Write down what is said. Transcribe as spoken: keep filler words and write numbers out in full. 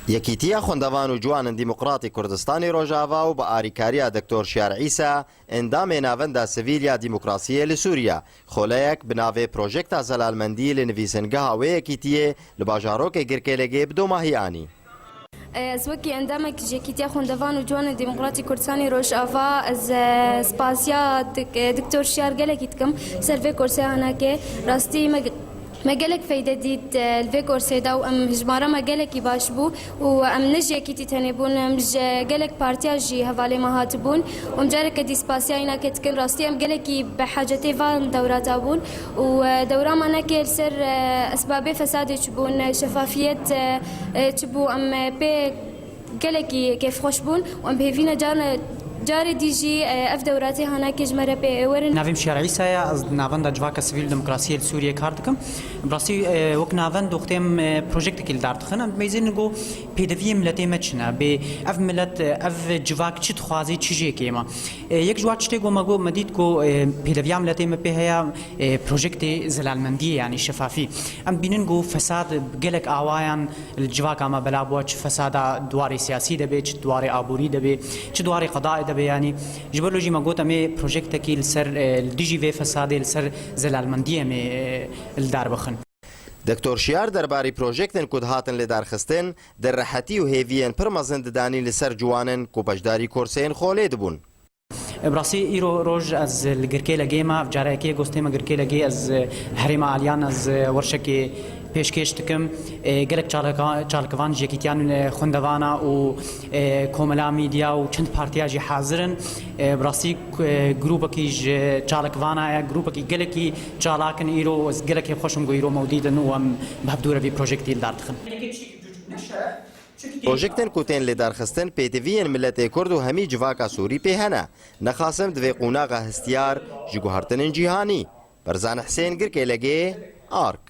Yekîtiya Xwendevan û Ciwanên Demokratî Kurdistanê Rojava û bi arîkariya Doktor Şiyar Îsa, endamê Navenda Sivîl ya Demokrasiyê li Sûriye, xoleyek bi navê Projekta Zelalmendî li nivîsingeha wê yekîtiyê li bajarokê Girkêlegê bi domahî anî. Ez wekî endamek ji Yekîtiya Xwendevan û Ciwanên Demokratîk Kurdistanê Rojava, ez, e, spasiya dik-, e, Doktor Şiyar gelekî dikim ser vê kursê hanakê. Rastî me, me gelek feyde dît, e, li vê kursê de û em, hijmara me gelekî baş bû û em ne ji yekîtî tenê bûn, em ji gelek partiya jî hevalê me hatibûn û em careke dî spasiya înakê dikin. Rastî em gelekî bi hacetê van dewrata bûn û, e, dewra me nekê li ser, e, esbabê fesadê çi bûn, e, şefafiyet, e, e, çi bû, em, e, pê gelekî kêfxweş bûn û em bi hêvî ne carne, carê dî jî, e, ev dewratê hanakê ji me re pê werin. Navê min Şiyar Îsa ye, ez di Navenda Civaka Sivîl û Demokrasiyê li Sûriyê kar dikim. Bi rastî, e, wek navend wextê em, e, projektekî li dar dixin, em dimeyzînin ku pêdiviyê miletê me çi ne, bê ev milet, e, ev civak çi dixwazî, çi jê kêm e. E, yek ji wan tiştê ku me got, me dît ku, e, pêdiviya miletê me pê heye, e, projektê zelalmendiyê, yanî şefafî. Em dibînin ku fesad bi gelek awayan li civaka me bela bûye, çi fesada di warê siyasî de bê, çi di warê aborî de bê, çi di warê qedayê de bê, yanî ji ber wê jî me got em ê projektekî li ser, e, li dijî vê fesadê, li ser zelalmendiyê em ê, e, li dar bixin. Doktor Şiyar derbarî projektên ku dihatin lê darxistin, di rehetî û hêviyên pir mezin didanî li ser ciwanên ku beşdarî kursên xolê dibûn. Bi rastî îro roj ez li Girkêlegê me, ev careke yê gostê me Girkêlegê, ez herêma Aliyan, ez werşekê pêşkêş dikim. E, gelek çalaka-, çalakvan ji Yekîtiyan, e, Xwendevana û, e, Komela Medya û çend partiya jî hazir in. E, bi rastî, e, grûpekî ji çalakvana ye, grûpekî gelekî çalak in îro, ez gelekî xweş im ku îro me dîtin û em bi hevdû re vî projektî li dar dixin. Projektên ku tên lê darxistin pêdiviyên miletê Kurd û hemî civaka Sûrî pê hene. Nexasim divê qonaxa hestiyar ji guhertinên cîhanî. Berzan Husên, Girkêlegê, Ark.